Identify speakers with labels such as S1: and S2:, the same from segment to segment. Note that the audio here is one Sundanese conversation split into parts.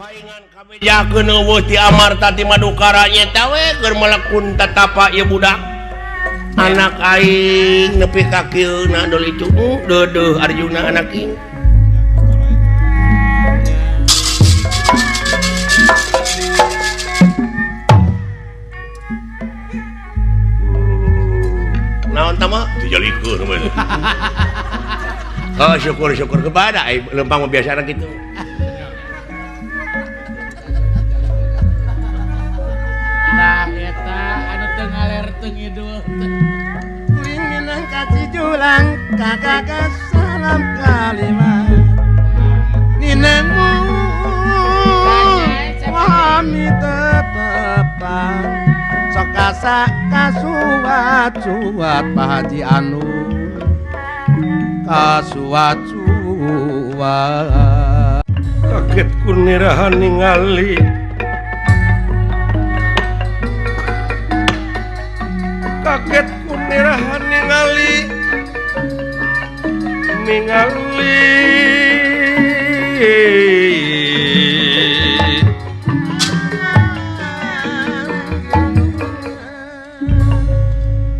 S1: Paingan kabejakeun eueuh ti Amarta ti Madukara nya we keur melekun tatapa ieu budak. Anak aing nepi ka kieu na dol itu deudeuh Arjuna anak aing. Naon tama? Dijalikeun we. Oh syukur-syukur kepada aing lempang mah biasana kitu.
S2: Nah eta anu teu ngaler teu ngidul.
S3: Kuring minang ka Cijulang kagagas salam kalima. Ninengmu wami tetepan sok kasa kasuat-suat Pak Haji Anu kasuat-suat.
S4: Kaget ku nirahan ningali kaget ku nirahan ningali ningali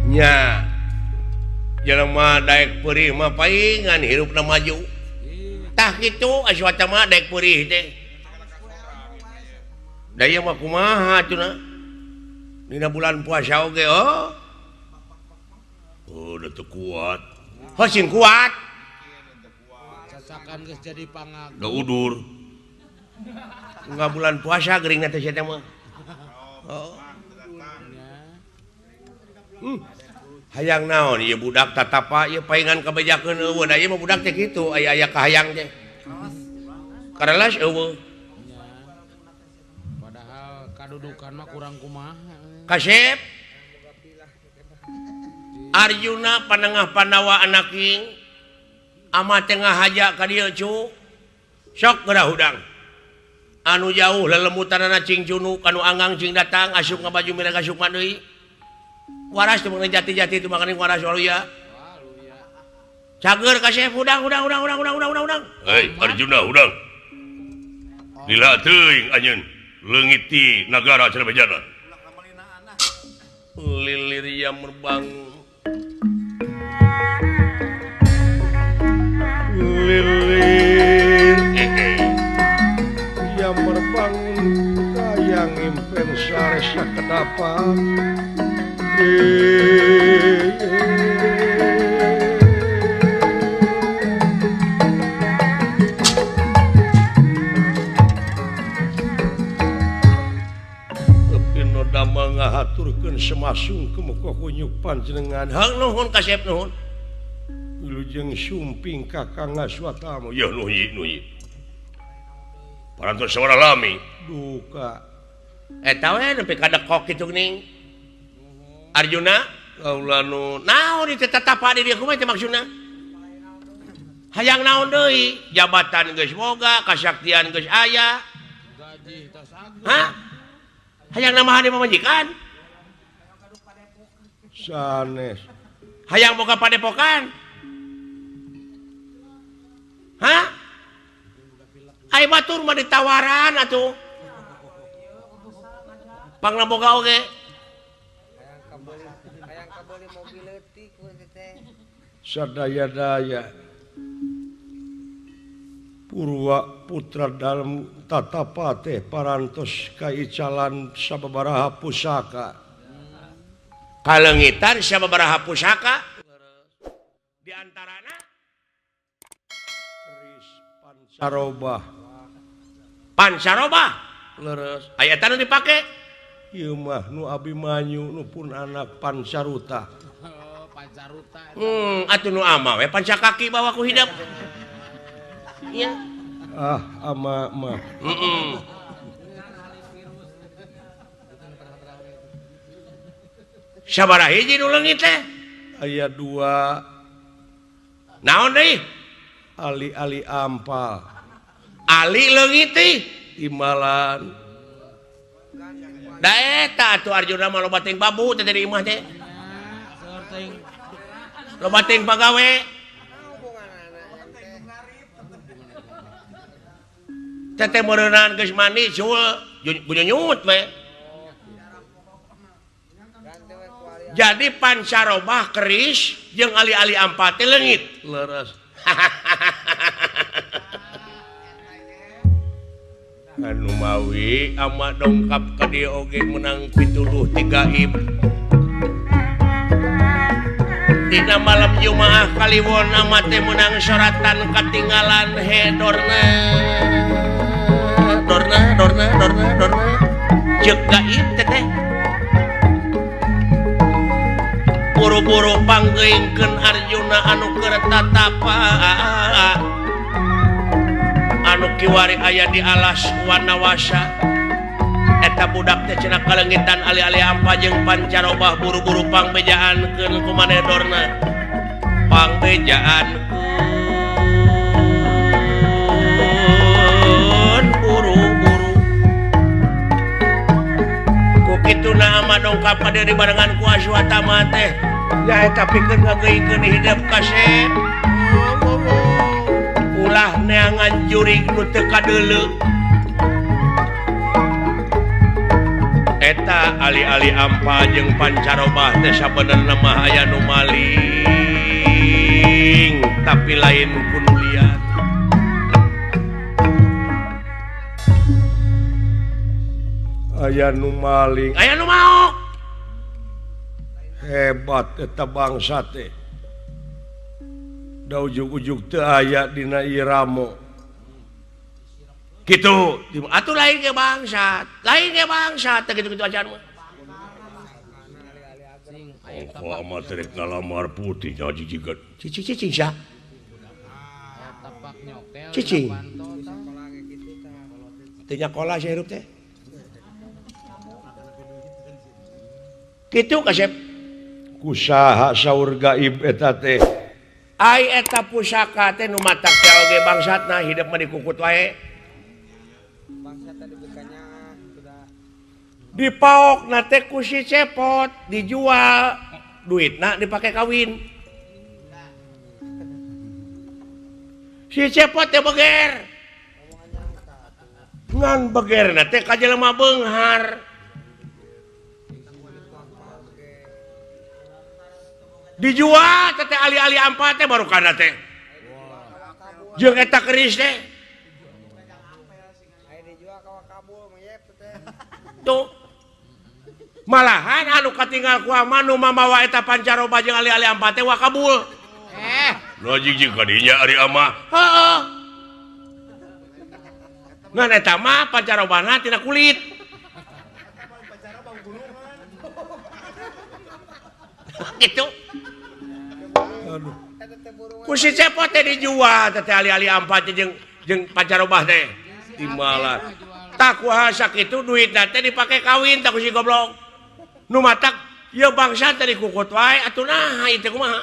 S1: nya jelema daek peurih mah paingan hirupna maju tah kitu aswata mah daek peurih teh da ieu mah kumaha cenah dina bulan puasa oge oh oh udah teu kuat heuh sing kuat
S2: sasakan geus jadi pangag
S1: da udur enggak bulan puasa geuringna teh sia teh mah oh hayang naon ieu budak tatapa ieu paingan kabejakeun eueuh da ieu mah budak teh kitu aya-aya kahayang teh karelas eueuh
S2: padahal kadudukan mah kurang kumaha
S1: kasep Arjuna panengah Pandawa anak ing ama tengah haja ka dieu cu sok geura hudang anu jauh lelemutanana cing cunuk anu anggang cing datang asup ngabaju mirag asup mah deui waras teu mengenai jati-jati itu makaning waras waluya. Cager kasih hudang hudang hudang hudang hudang hudang hudang.
S4: Hei Arjuna hudang. Lila teuing anjeun leungit ti nagara cenah bejana.
S1: Lilir yang merbang.
S4: Lilir yang merbangun kayang impen saresa kedapan.
S1: Pino damang ngahaturkeun semasung kemuka kunyuk panjenengan. Hang nuhun kasep nuhun.
S4: Wilujeng sumping kakang Aswatama. Ya nuhi nuhi. Parantos sabaraha lami
S1: duka. Eta we nepi ka dekok kitu geuning. Arjuna kaula nu naon ieu tatapa di dieu kumaha teh maksudna? Hayang naon deui? Jabatan geus boga, kasaktian geus aya. Hah? Hayang namahan di pamajikan?
S4: Sanes.
S1: Hayang boga padepokan? Hah? Ai batur mah ditawaran atuh. Pangna boga oge.
S4: Sadaya-daya Purwa putra dalam tatapate parantos kaicalan sababaraha pusaka
S1: kalengitan sababaraha pusaka di antarana
S4: keris Pancarobah
S1: Pancarobah
S4: leres
S1: aya eta nu dipake
S4: ieu mah nu Abimanyu nu pun anak Pancaruta.
S1: Atuh nu ama we panca kaki bawa ku hidep. Iya.
S4: Ah, ama mah.
S1: Heeh. Sabaraha hiji nu leungit teh?
S4: Aya dua.
S1: Naon deui?
S4: Ali-ali ampal.
S1: Ali leungit teh
S4: timbalan.
S1: Da eta atuh Arjuna mah loba teuing babu teh di imah teh. Loba teuing pagawe. Teteh meureunan geus mandi cul bunyunyut we. Jadi pancarobah keris jeung ali-ali ampa teh leungit.
S4: Leres.
S1: Anu mawi ama dongkap ka dieu oge menang pituduh tiga gaib. Dina malam Jumaah Kaliwon ama teh menang soratan katinggalan he dorna. Dorna dorna dorna dorna. Ceuk gaib teteh. Buru-buru panggeingkeun Arjuna anu keur tatapa. Anu kiwari aya di alas Wanawasa eta budak teh cenah kaleungitan ali-ali ampa jeung pancarobah buru-buru pangbejaankeun ku maneh dorna pangbejaankeun buru-buru ku kituna ama dongkap ka dieu dibarengan ku Aswatama teh nya eta pikeun ngageuingkeun hidep kasep ulah neangan jurig nu teu kadeuleu. Eta ali-ali ampa jeung pancarobah teh sabenerna mah aya nu maling tapi lain ku nu liat.
S4: Aya nu maling,
S1: aya nu maok.
S4: Hebat eta bangsa teh. Da ujug-ujug teu aya dina ieu ramo.
S1: Kitu, atuh lain ge bangsat, lain ge bangsat teh kitu-kitu acan mah.
S4: Oh, ama teh rek ngalamar putih nya jijigeun.
S1: Cicing sia. Cicing. Teu nyakola sia hirup teh. Kitu kasep.
S4: Kusaha saur gaib eta teh?
S1: Ai eta pusaka teh nu matak teh oge bangsatna hidup mah dikukut wae. Dipaokna teh ku si Cepot, dijual, duitna dipake kawin. Si Cepot teh beger. Ngan begerna teh ka jelema beunghar. Dijual teh ali-ali ampa teh baru kana teh. Jeung eta keris teh. Tuh. Malahan anu katinggal ku ama nu mamawa eta pancaroba jeung ali-ali ampa teh wakabul.
S4: Nu jig-jig ka dinya ari ama.
S1: Heeh. Ngan eta mah pancarobana tina kulit. Gitu.
S4: Aduh.
S1: Ku si Cepot teh dijual teh ali-ali ampa teh jeung pancarobah teh.
S4: Timalah.
S1: Tah kuaha sakitu duitna teh dipake kawin tah ku si goblok. Nu matak ieu bangsa teh dikukut wae atuh naha ieu teh kumaha?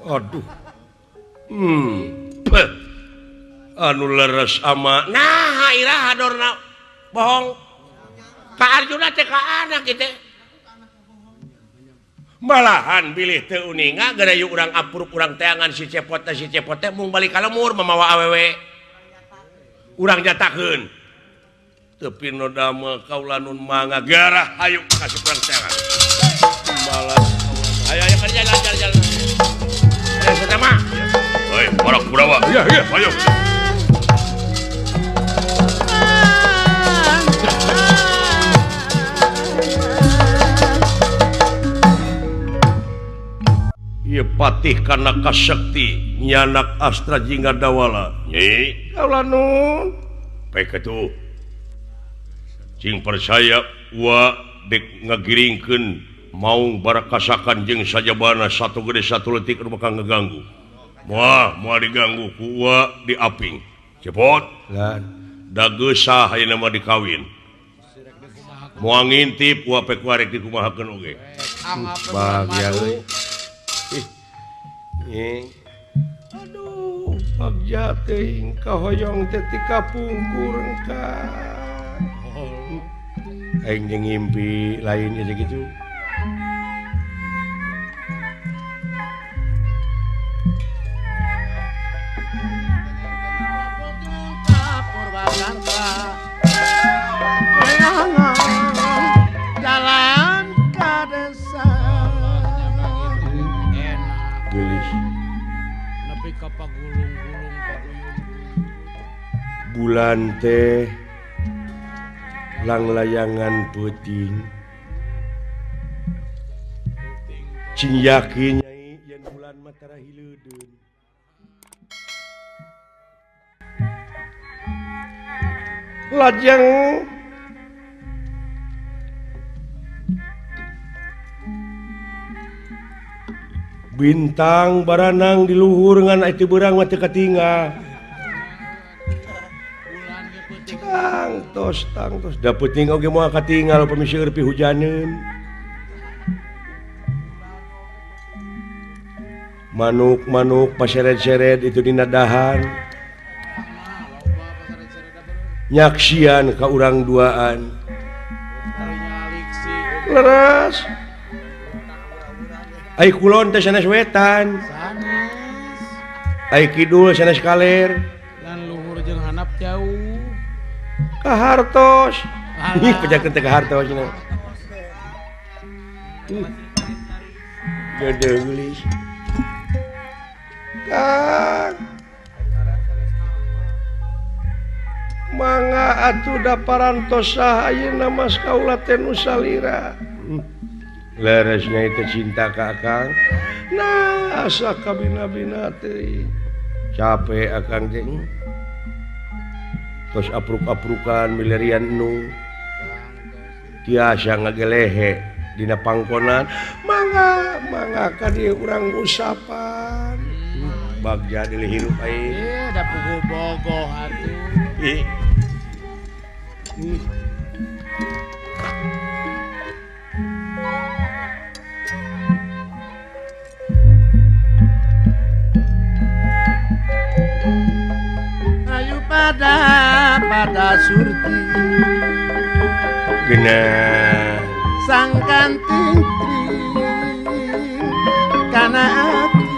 S4: Aduh. Anu leres ama
S1: naha iraha dorna bohong. Ka Arjuna teh ka anak kitu. Malahan bilih teu uninga gara yuk urang apuruk urang teangan si Cepot teh mung balik ka lemur mamawa awewe. Urang nyatakeun.
S4: Teu pino damel kaula nun mangga garah hayu kasih urang teangan. Malah
S1: ayo ayo kerja jalan jalan. Ayo satama.
S4: Hoi, para Kurawa. Iya, iya, ayo. Ieu patih kana kasekti nyanak Astra Jingga Dawala. Nyi, kaula nun. Pek atuh. Cing percaya wa dek ngagiringkeun maung barakasakan jeung sajabana satu gede satu letik nu bakal ngeganggu. Moal, moal diganggu ku wa diaping. Cepot.
S3: Lan.
S4: Da geusah ayeuna mah dikawin. Moal ngintip wa pek warek dikumahakeun oge.
S3: Bagya euy.
S4: Aduh, bagja teuing kahoyong teh ti kapungkur ka.
S1: Aing jeung ngimpi lain aja gitu.
S4: Bulan teh langlayangan peuting. Cing yakin nyai yen bulan mah tara hileudeun. Lajeng bintang baranang di luhur ngan itu berang mah teu katinggal. Tangtos tangtos da peuting oge moal katinggal upami seueur pihujaneun. Manuk-manuk paseret-seret itu dina dahan. Nyaksian ka urang duaan. Leres. Ai kulon teh sanes wetan.
S2: Sanes.
S4: Ai kidul sanes kaler.
S2: Dan luhur jeung handap jauh.
S4: Ka hartos. Ih pejakeun teh ka hartos cenah. Gede geulis. Kang. Mangga atuh da parantos saha ayeuna mas kaula teh nu salira. Leresnya itu cinta ka akang. Nah asa kabina-bina teh capek akang teh. Tos apruk-aprukan milarian nu tiasa ngagelehe dina pangkonan. Mangga mangga ka dieu urang usapan. Bagja deui hirup aing.
S2: Da puguh bogoh atuh.
S4: Ih.
S2: Ayu pada surti
S4: geuna
S2: sangkan tingtring kana ati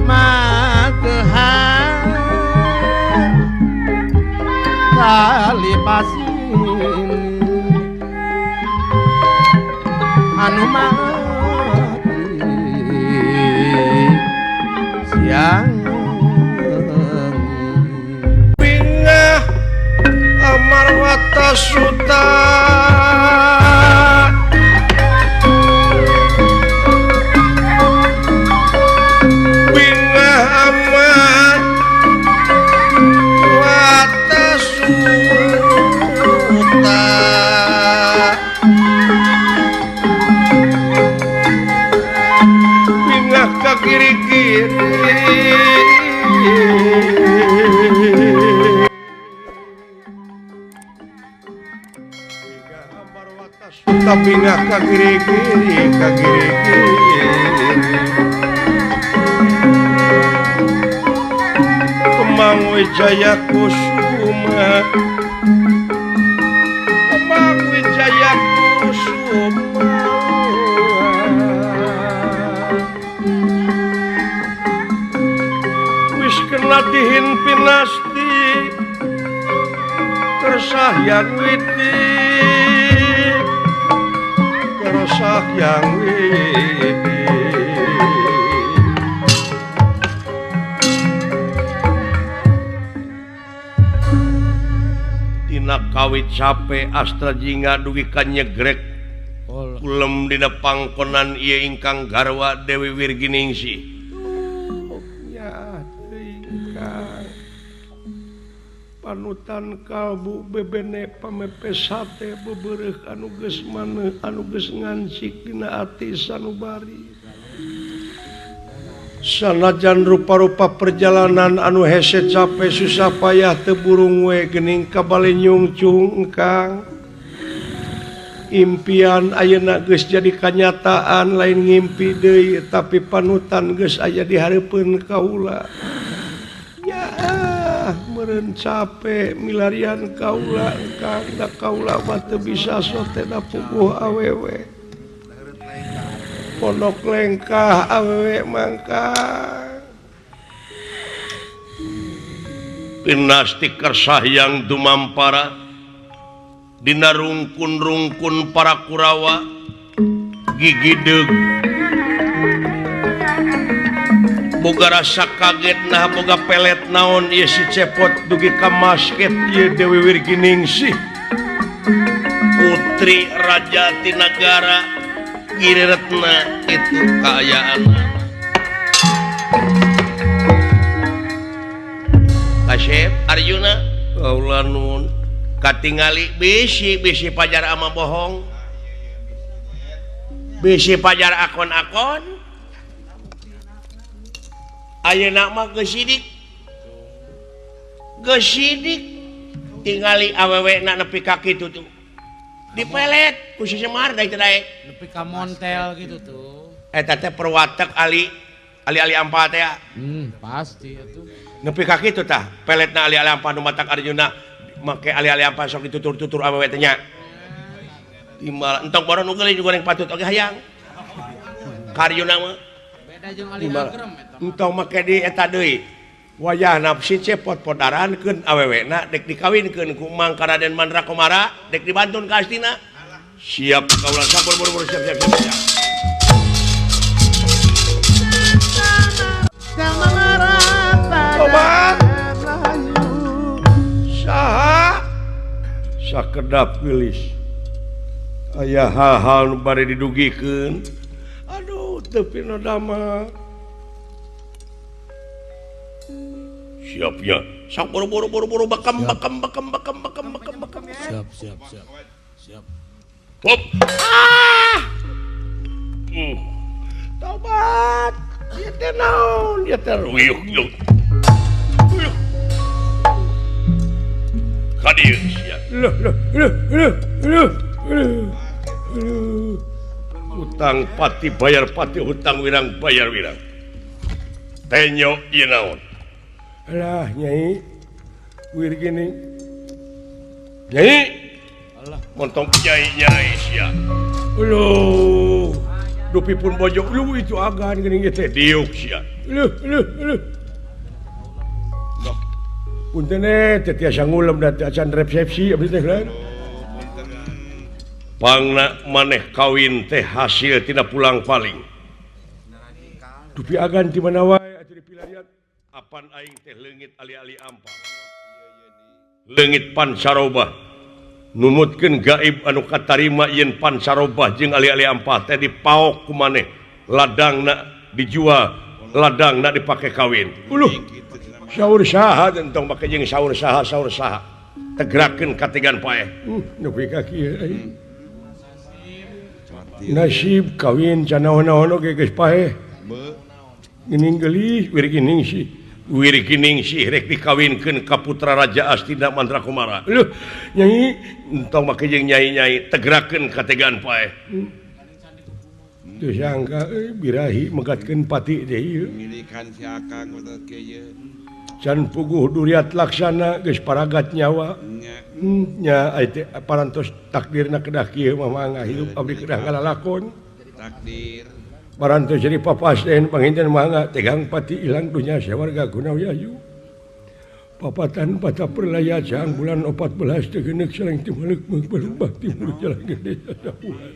S2: matehan kali pasin anu mati siang
S4: bingah amarwata suta bingah amarwata suta bingah ka kiri-kiri tapi nggak ka kiri-kiri ka kiri-kiri Kemang Wijaya Kusuma Kemang Wijaya Kusuma wis kena dihin pinasti kersahyang witi yang widi tina kawit cape astra jingga dugi ka nyegrek kulem dina pangkonan ieu ingkang garwa Dewi Wirginingsih. Ya teuing panutan kalbu bebene pamepes hate bebereuh anu geus maneuh anu geus ngancik dina ati sanubari. Sanajan rupa-rupa perjalanan anu hese cape susah payah teu burung we geuning kabale nyungcung kang. Impian ayeuna geus jadi kanyataan lain ngimpi deui tapi panutan geus aya di hareupeun kaula. Meureun cape milarian kaula kang da kaula mah teu bisa sote da puguh awewe. Pondok lengkah awewe mangkang. Pinasti kersahyang dumampara dina rungkun-rungkun para Kurawa gigideg Boga rasa kaget nah boga pelet naon ieu si Cepot dugi ka masket ieu Dewi Wirginingsih putri raja Tinagara Giriretna itu kaayaan. Kasep Arjuna kaula nun katingali bisi bisi pajar ama bohong bisi pajar akon-akon ayeuna mah geus sidik tingali awewe na nepi ka kitu tuh dipelet ku si Semar da teu daek
S2: nepi ka montel gitu tuh
S4: eta teh perwatek ali ali-ali ampal teh
S2: pasti atuh
S4: nepi ka kitu tah peletna ali-ali ampal nu matak Arjuna make ali-ali ampal sok ditutur-tutur awewe teh nya timbal entong boron nu geulis goreng patut oge hayang ka Arjuna mah
S2: beda jeung ali agrem eta
S4: entong make di eta deui wayah nafsi Cepot podarankeun awewena dek dikawinkeun ku Mang Karaden Mandrakumara dek dibantun ka Astina siap kaula sabar buru-buru siap siap siap. Tobat saha sakedap geulis aya hal-hal nu bade didugikeun aduh teu pinodama siapnya sok buru-buru buru-buru bekam bekam bekam bekam bekam bekam bekam
S2: siap siap siap siap
S4: hop ah tobat ieu teh naon ieu teh ruyuk yuk ka dieu sia leuh leuh leuh leuh leuh hutang pati bayar pati hutang wirang bayar wirang tenyo ieu naon. Alah nyai Wirgini nyai
S2: alah
S4: montong nyai nyai sia leuh dupi pun bojok lu itu agan geuning teh diuk sia leuh leuh leuh punten teh tiasa ngulem da teh acan resepsi abdi teh lain pangna maneh kawin teh hasil tina pulang paling dupi agan di mana wae atuh dipilarian apan aing teh leungit ali-ali ampal leungit pancarobah numutkeun gaib anu katarima yen pancarobah jeung ali-ali ampal teh dipaok ku maneh ladangna dijual ladangna dipake kawin uluh saur saha entong make jeung saur saha tegerakeun kategan paeh nepi ka kieu aing nasib kawin canaon-naon oge geus paeh geuning geulis Wirginingsih Wirginingsih rek dikawinkeun ka putra Raja Astina Mandrakumara. Leuh, nyai entong make jeung nyai-nyai tegerakeun kategaan paeh. Teu sangka euy birahi megatkeun pati teh ieu.
S3: Milikan si Akang udah kieu.
S4: Can puguh duriat laksana geus paragat nyawa. Nya ai teh parantos takdirna kedah kieu mah mangga hirup abdi kedah ngalalakon.
S3: Takdir.
S4: Parantos jadi papasten panginten mangga tegang pati ilang dunya sawarga gunawiayu. Papatan pata perlaya jang bulan 14 teh geuneuk saling timalek meung bakti mulut jalan gede sasapuhan.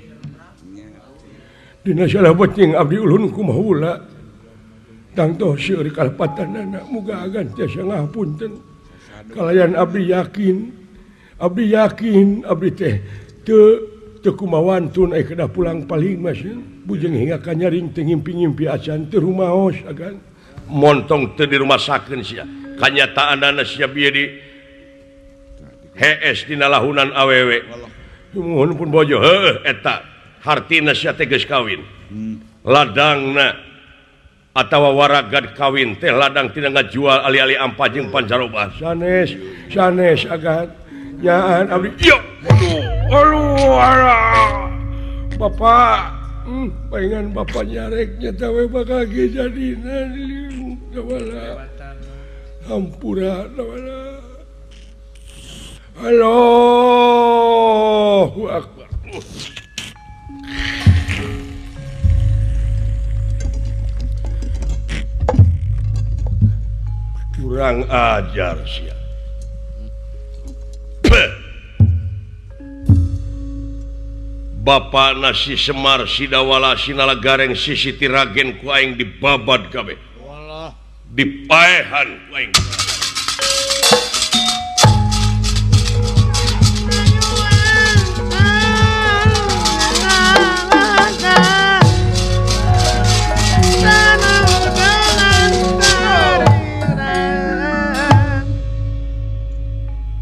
S4: Dina salah beting abdi ulun kumaha ula. Tangtoh seueur kalepatanana muga agan tiasa ngapunten. Kalayan abdi yakin abdi teh teu teu kumawantun ai kedah pulang paling mas bujeng hingga ka nyaring teu ngimpi-ngimpi acan teu rumaos agan montong teu dirumasakeun sia kanyataanana sia bieu di hees dina lahunan awewe nuhun pun bojo heueuh eta hartina sia teh geus kawin ladangna atawa waragad kawin teh ladang tina ngajual ali-ali ampah jeung pancarobah sanes sanes agan nyaan abdi yo aduh alah bapak palingan bapak nyareknya tawe bakal jadina dawala hampura dawala Allahu akbar. Kurang ajar sia. Bapak nasi Semar Sidawala Sinala Gareng sisi Tiragen ku aing dibabad kabeh.
S2: Walah.
S4: Dipaehan ku aing.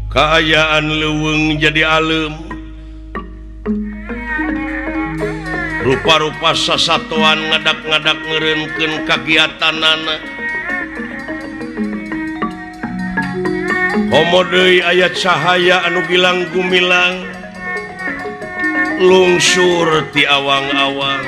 S4: Kaayaan leuweung jadi alem. Rupa-rupa sasatoan ngadak-ngadak ngeureunkeun kagiatanana. Komo deui aya cahaya anu gilang gumilang lungsur ti awang-awang.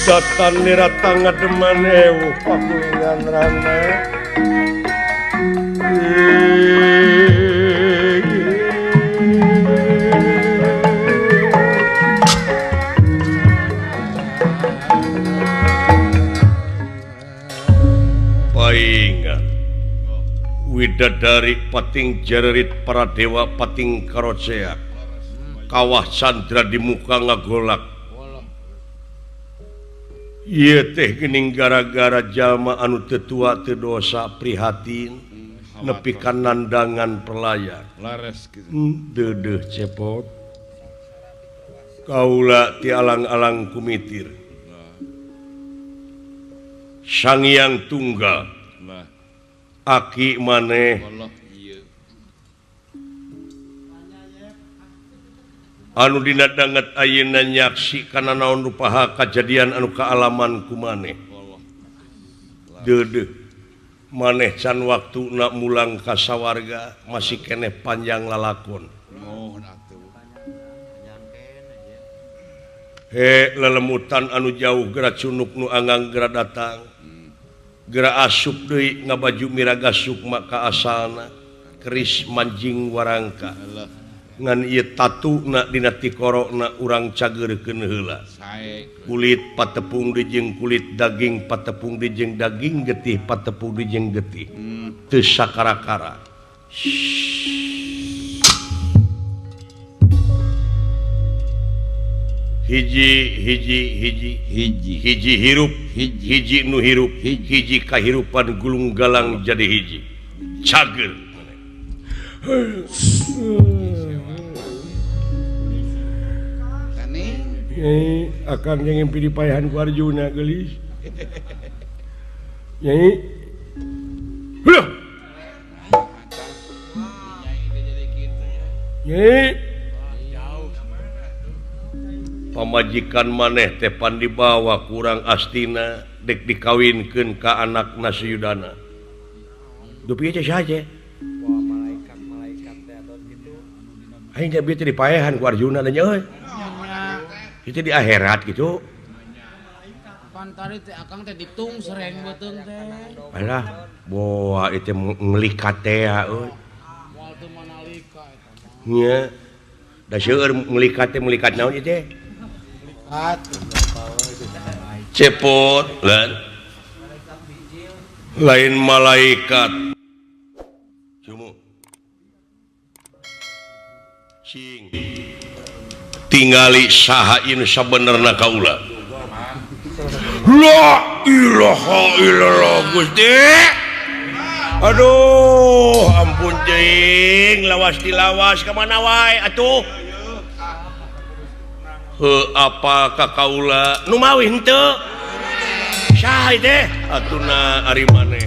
S4: Datan nirata ngademan ewu pakulingan rana. Paingan widadari pating jererit para dewa pating karoceak kawah sandra di muka ngagolak. Ieu teh geuning gara-gara jalma anu teu tua teu dosa prihatin nepi ka nandangan perlaya.
S3: Lares kitu.
S4: Deudeuh cepot. Kaula ti alang-alang kumitir. Sangiang tunggal. Aki maneh. Anu dina danget ayeuna nyaksi kana naon rupaha kajadian anu kaalaman ku maneh. Deudeuh maneh can waktuna mulang ka sawarga masih keneh panjang lalakon. He lelemutan anu jauh geura cunuk nu anggang geura datang. Geura asup deui ngabaju miraga sukma ka asalna keris manjing warangka. Ngan ieu tatuna dina tikorona urang cageurkeun heula. Kulit patepung deui jeung kulit daging patepung deui jeung daging getih patepung deui jeung getih. Teu sakara-kara. Hiji hiji hiji hiji hiji hirup hiji nu hirup hiji kahirupan gulung galang jadi hiji. Cager. Nyai akang yang ngimpi dipayahan ku Arjuna geulis. Nyai. Heuh. Nyai. Pamajikan maneh teh pan dibawa kurang astina dek dikawinkeun ka anakna Suyudana. Duh pieu teh saja. Aing teh bieu teh dipaehan ku Arjuna nya euy. Itu di akhirat gitu.
S2: Pantari teh akang teh ditung sereng beuteung teh.
S4: Alah, boa itu ngelikat teh euy.
S2: Moal teu manalika eta mah.
S4: Nya. Da seueur ngelikat teh ngelikat naon ieu teh?
S2: Ngelikat.
S4: Cepot lan. Lain malaikat. Cumu. Cing. Tingali saha ieu sabenerna kaula. La ilaha illallah Gusti. Aduh, ampun teuing, lawas dilawas ka mana wae atuh. Heuh apa ka kaula nu mawi henteu? Saha ieu teh? Atuna ari maneh.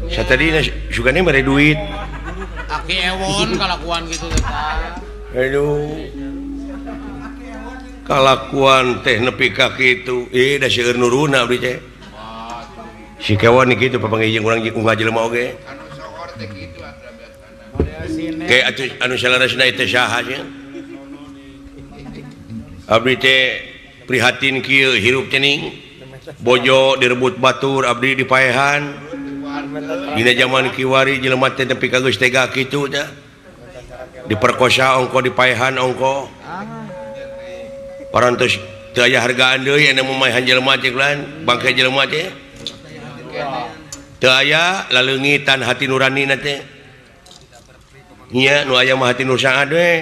S4: Satadina sugane mere duit.
S2: Aki ewon kalakuan gitu teh.
S4: Aduh. Kalakuan teh nepi ka kitu. Ih da seueur nuruna abdi teh. Si kewon kitu papanggih jeung urang jeung unggal jelema oge.
S3: Anu sohor teh kitu atuh biasana.
S4: Ke atuh anu salaresna teh saha nya? Abdi teh prihatin kieu hirup teh ning. Bojo direbut batur abdi dipaehan. Dina zaman kiwari jelema teh nepi ka geus tega kitu teh. Diperkosa ongko dipaehan ongko. Parantos
S1: Teu aya hargaan deui anu mamaehan jelema cek lain bangke jelema teh. Teu aya laleungitan hati nurani na teh. Nya nu aya mah hati nu saat we.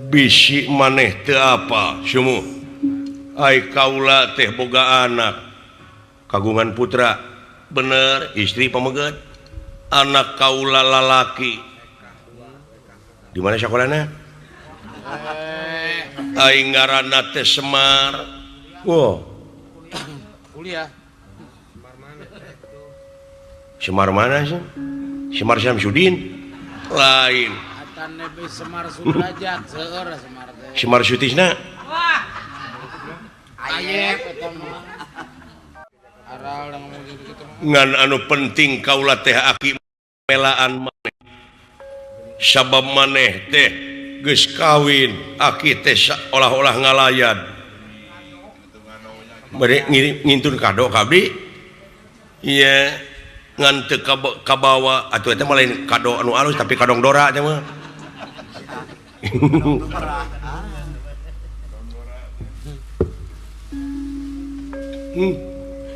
S1: Bisi maneh teu apa sumuh. Ai kaula teh boga anak kagungan putra bener istri pameget anak kaula lalaki di mana sakolana ai ngaranna teh Semar. Wah
S2: kuliah
S1: Semar mana sih? Semar Syamsuddin lain.
S2: Semar Sudrajat seueur Semar teh.
S1: Semar Sutisna.
S2: Wah. Ayep eta mah. Aral ngomong gitu-gitu mah.
S1: Ngan anu penting kaula teh aki melaan maneh. Sabab maneh teh geus kawin, aki teh olah-olah ngalayan. Bade ngintun kado ka abdi. Iya, ngan teu kabawa atuh eta mah lain kado anu alus tapi kadong dora teh mah.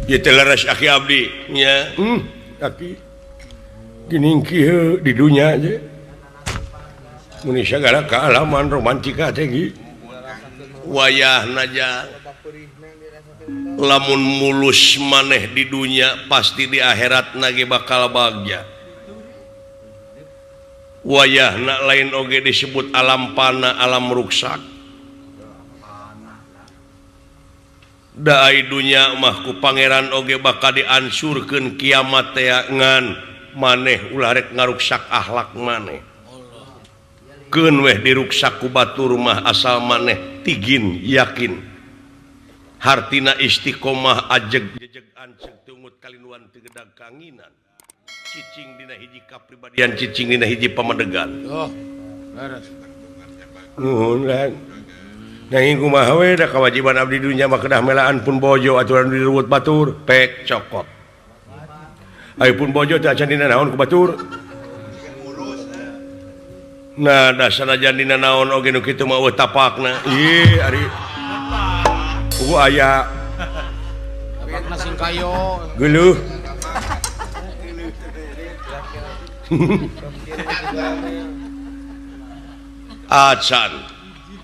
S1: Ieu teh leres aki abdi nya. Aki geuning kieu di dunya je. Mun sagala kaalaman romantika teh gi. Wayahna jang lamun mulus maneh di dunya pasti di akhirat nage bakal bagja. Wayahna lain oge disebut alam pana alam ruksak. Da ai dunya mah ku pangeran oge bakal diansurkeun kiamat teh ngan maneh ulah rek ngaruksak akhlak maneh. Keun weh diruksak ku batur mah asal maneh tigin yakin. Hartina istiqomah ajeg jejeg anceg tungut kalinuan teu gedag kanginan. Cicing dina hiji kapribadian cicing dina hiji pamedegan.
S2: Oh, leres.
S1: Nuhun kan. Nanging kumaha we da kawajiban abdi dunya mah kedah melaan pun bojo aturan diruwut batur pek cokot. Ai pun bojo teh acan dina naon ku batur. Nah, da sanajan dina naon oge nu kitu mah eueuh tapakna. Ih, ari pugu aya.
S2: Tapakna sing kayo.
S1: Geuleuh. Acan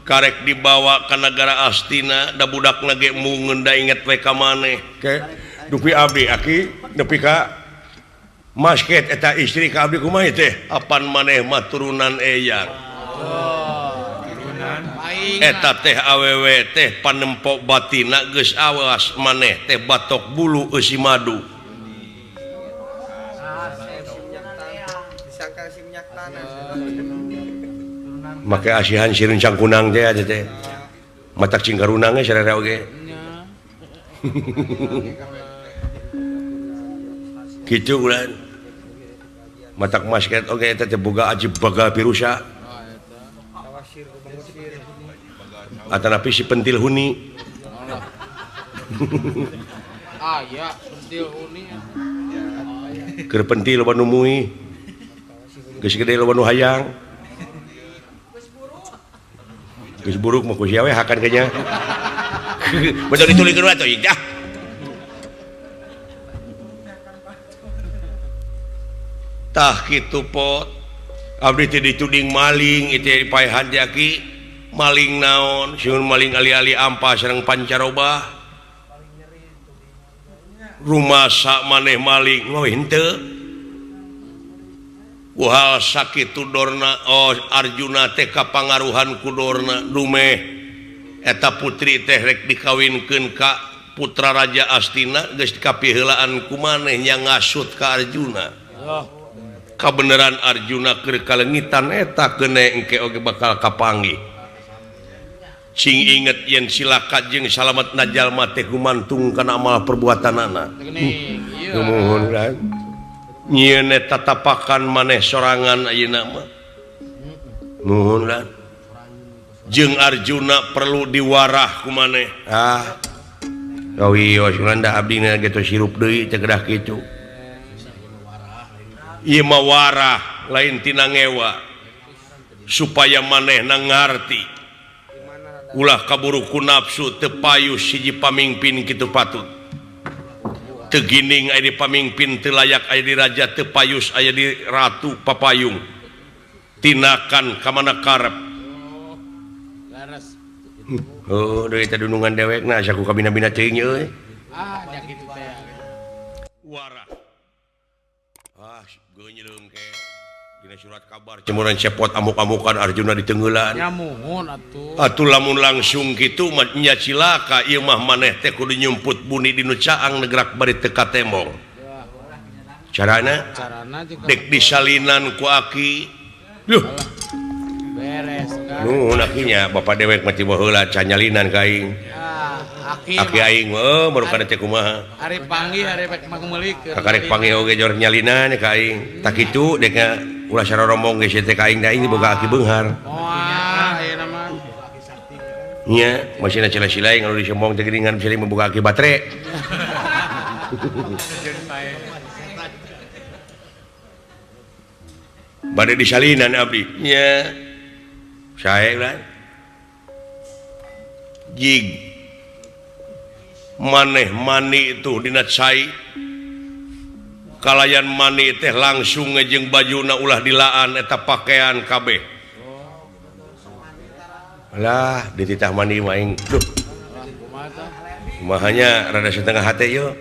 S1: karek dibawa ke negara Astina da budakna ge mungeun da inget we ka maneh. Ke dupi abdi aki nepi ka masket eta istri ka abdi kumaha teh? Apan maneh mah turunan eyang. Eta teh awewe teh panempok batina geus awas maneh teh batok bulu eusi madu. Make asihan sireun cangkunang teh aya teh. Matak cingkarunang ge sararea oge. Kitu ulan. Matak masket oge eta teh boga ajib baga pirusa. Atanapi si pentil huni.
S2: Aya pentil huni.
S1: Keur pentil loba nu muih. Geus gede loba nu hayang. Geus buruk mah ku sia we hakan kayaknya. Betul ditulikeun we atuh dah. Tah kitu pot. Abdi teh dituding maling ieu teh dipaehan teh aki. Maling naon? Sieun maling ali-ali ampas sareng pancaroba. Rumasa maneh maling mah henteu. Wahal sakitu Dorna oh Arjuna teh kapangaruhan ku Dorna dumeh eta putri teh rek dikawinkeun ka putra Raja Astina geus kapiheulaan ku maneh nya ngasut ka Arjuna. Kabeneran Arjuna keur kalengitan eta keune engke oge bakal kapanggih. Sing inget yen silaka jeung salamet jalma teh gumantung kana amal perbuatanana. Nuhun kan. Nyieun eta tatapakan maneh sorangan ayeuna mah. Nuhun kan. Jeung Arjuna perlu diwarah ku maneh. Ah. Wios da abdi na geus sirup deui teh kedah kitu. Ieu mah warah lain tina ngewa.
S4: Supaya manehna ngarti. Ulah kaburu ku nafsu teu payus hiji pamingpin kitu patut. Teu gining aya di pamingpin teu layak aya di raja teu payus aya di ratu papayung. Tinakan ka mana karep. Oh, deui teh dunungan dewekna asa ku kabina-bina teuing euy.
S2: Ah, nya kitu teh.
S4: Warah. Ah, geunyeum ke. Dina surat kabar cemuran cepot amuk-amukan Arjuna ditenggelan.
S2: Nya muhun atuh.
S4: Atuh lamun langsung kitu mah nya cilaka ieu mah maneh teh kudu nyumput buni dinu caang negrak bari teu katembong. Carana?
S2: Carana jeung
S4: dek disalinan ku aki. Duh.
S2: Beres kan.
S4: Nuhun akinya bapak dewek mah tiba heula can nyalinan ka aing.
S2: Ah, aki.
S4: Aki aing mah baru kana teh kumaha.
S2: Ari panggih ari rek mangmeulikeun.
S4: Kakarek panggih oge jor nyalinan ka aing. Tah kitu dek ulah saroromong ge sia teh ka aing da aing boga aki beunghar.
S2: Moal ayeuna mah.
S4: Nya, masih sila-sila anu disembong teh geuningan bisa boga aki batre. Bade disalinan abdi. Nya. Sae lah. Jig. Maneh mani itu dina cai. Kalayan mani teh langsung ngejeng bajuna ulah dilaan eta pakaian kabeh. Alah, dititah mani mah aing. Duh. Kumahanya rada setengah hate ieu.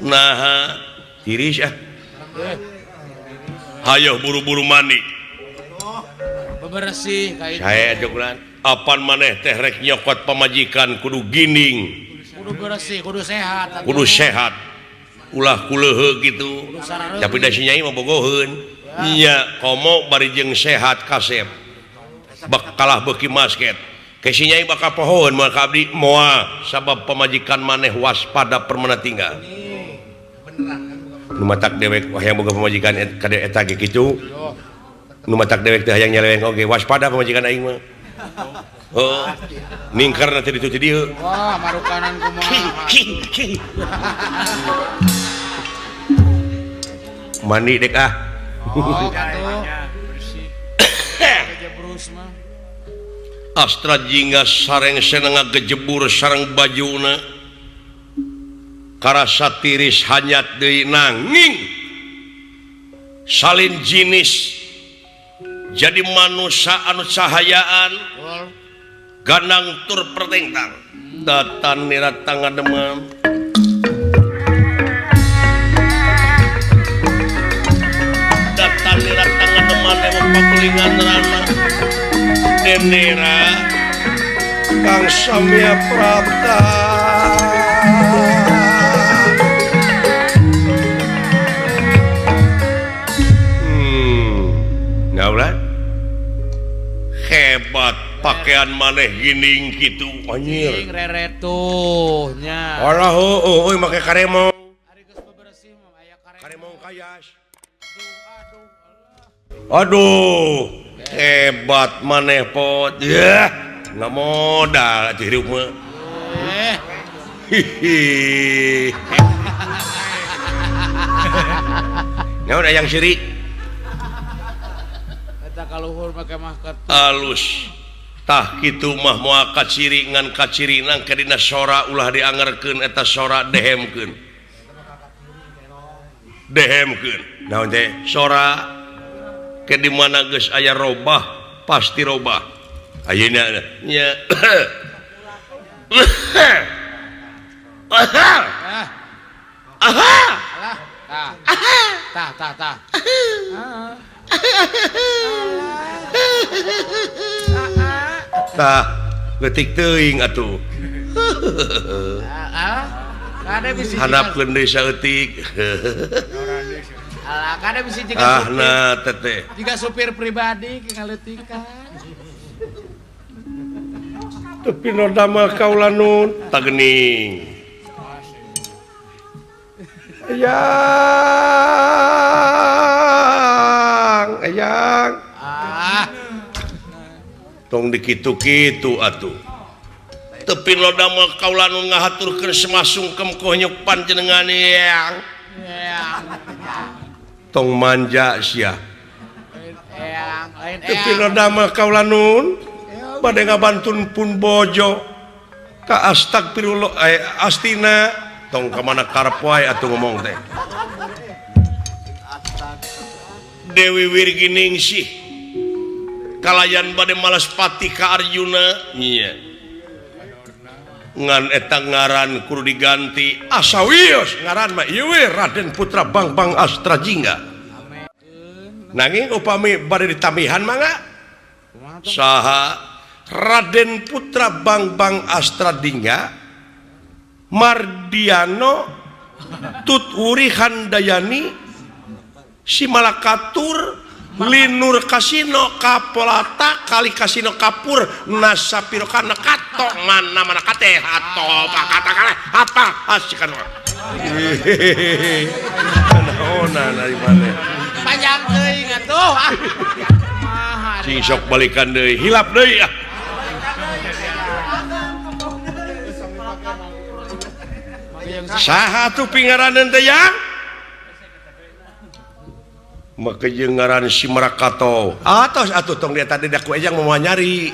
S4: Naha, tiris ah. Hayoh buru-buru mandi.
S2: Bebersih ka itu.
S4: Sae atuh apan maneh teh rek nyokot pamajikan kudu gining.
S2: Kudu bersih, kudu sehat.
S4: Kudu sehat. Ulah kuleuheuk kitu. Tapi da si nyai mah bogoheun. Nya komo bari jeung sehat kasep. Bak kalah beuki masket. Ke si nyai bakal pohoeun moal ka abdi moal sabab pamajikan maneh waspada permana tinggal. Nu matak dewek hayang boga pamajikan kade eta ge kitu. Nu matak dewek teh hayang nyeleweng oge waspada pamajikan aing mah. Heuh. Ningker teh ditu ti dieu.
S2: Wah, marukanan kumaha.
S4: Mandi dek ah.
S2: Oh, atuh. Bersih. Gejebrus mah.
S4: Astra jingga sareng seneng ngagejebur sareng bajuna. Karasa tiris hanyat deui nanging salin jinis jadi manusia anu cahayaan ganang tur pertengtang datan nirat tangan demam datan nirat tangan demam emang pakulingan rana denera Kang Samya Prapta. Hebat pakaian maneh gining kitu anjir.
S2: Reretuh nya.
S4: Alah heueuh euy make karemong.
S2: Ari geus bebersih mah aya karemong
S4: kayas. Aduh, hebat maneh pot. Yah, nggak modal atuh hirup mah. Hihi. Naon aya siri?
S2: Kaluhur make mahkot
S4: alus tah kitu mah moal kaciri ngan kaciri nang ke dina sora ulah diangerkeun eta sora dehemkeun dehemkeun naon teh sora ke di mana geus aya robah pasti robah ayeuna nya
S2: ah tah tah tah
S4: tah leutik teuing atuh. Handapkeun deui saeutik.
S2: Alah, kada bisi jiga
S4: ah,
S2: supir.
S4: Nah, teteh.
S2: Jiga supir pribadi ke ngaleutikan.
S4: Tepi nu damel kaula nun tageuning. Eyang, eyang.
S2: Ah.
S4: Tong dikitu-kitu atuh. Tepi nu damel kaula nun ngahaturkeun semasungkem konyok panjenengan eyang.
S2: Eyang.
S4: Tong manja sia.
S2: Eyang lain
S4: Teu pira damel kaula nun bade ngabantun pun bojo ka astagfirullah astina tong ka mana karep wae atuh ngomong teh. Dewi Wirginingsih kalayan bade malas pati ka Arjuna nya ngan eta ngaran kudu diganti asa wios ngaran mah ieu we Raden Putra Bangbang Astrajingga nanging upami bade ditamihan mangga saha Raden Putra Bangbang Astrajingga Mardiano Tuturi Handayani Simalakatur Linur Kasino Kapolata Kali Kasino Kapur Nasapiro kana kato mana mana kate ato pakata kale apa asikan hehehe naona dari mana
S2: panjang teuing atuh ah
S4: cing sok balikan deui hilap deui ah saha tuh pingaraneun teh yang maka jeung ngaran si Marakato atos atuh tong dia tadi daku ejang mau nyari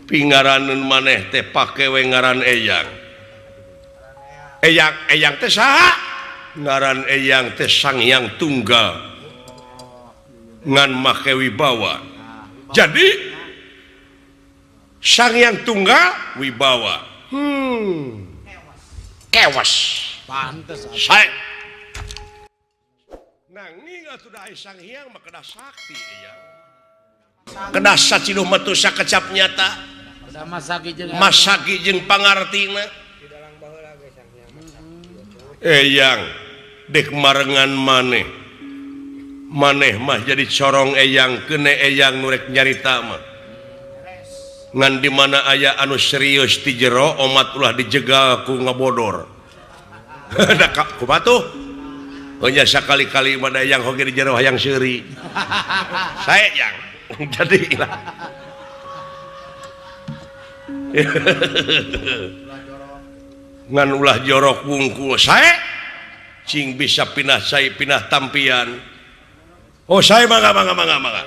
S4: pingaraneun maneh teh pake we ngaran eyang eyang eyang teh saha ngaran eyang teh Sang Hyang Tunggal ngan make wibawa jadi Sang Hyang Tunggal wibawa kewas
S2: pantes
S4: sae nanging atuh da Sang Hyang mah kedah sakti eyang kedah saciduh metu sakecap nyata masagi jeung pangartina eyang dek marengan maneh maneh mah jadi corong eyang kene eyang nu rek nyarita mah ngan di mana aya anu serius ti jero omat ulah dijegal ku ngabodor da kumaha tuh hanya sakali-kali mana yang hoge di jero hayang seuri saya yang jadi lah ngan ulah jorok wungkul saya cing bisa pinah saya pinah tampian oh saya mangga mangga mangga mangga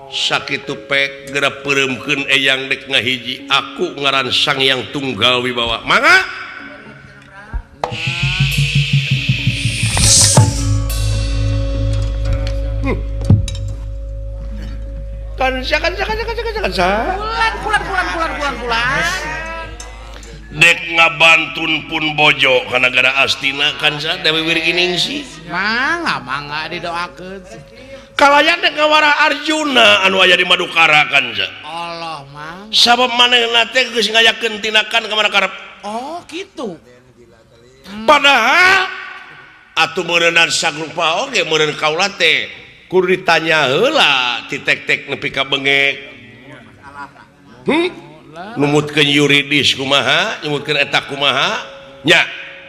S4: sakitu pek geura peureumkeun eyang dek ngahiji aku ngaran Sang Hyang Tunggal Wibawa mangga kansa kansa kansa kansa kansa
S2: bulan bulan bulan bulan bulan bulan
S4: dek ngabantun pun bojo kana gara astina kansa Dewi Wirginingsih
S2: mangga mangga didoakeun
S4: kalayan dek ngawara Arjuna anu aya di Madukara kansa
S2: Allah mang
S4: sabab manehna teh geus ngayakeun tindakan ka mana karep
S2: oh kitu
S4: padahal atuh meureunnan sagrupa oge meureun kaula teh kudu ditanya heula ti tek-tek nepi ka bengek numutkeun yuridis kumaha nyumutkeun eta kumaha nya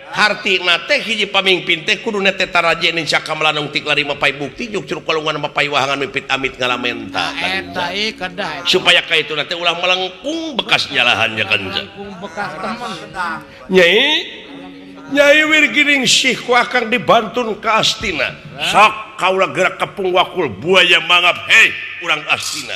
S4: hartina teh hiji pamingpin teh kudu nete taraje ning cakamelanung tik lari mapai bukti juk curug kalungan mapai wahangan mipit amit ngalamenta
S2: eta ieu kedah
S4: supaya ka itu teh ulah melengkung bekas nyalahannya kan
S2: bekas temen
S4: nyai Nyai Wirginingsih ku akang dibantun ka Astina sok kaula gerak kepung wakul buaya mangap hei urang Astina.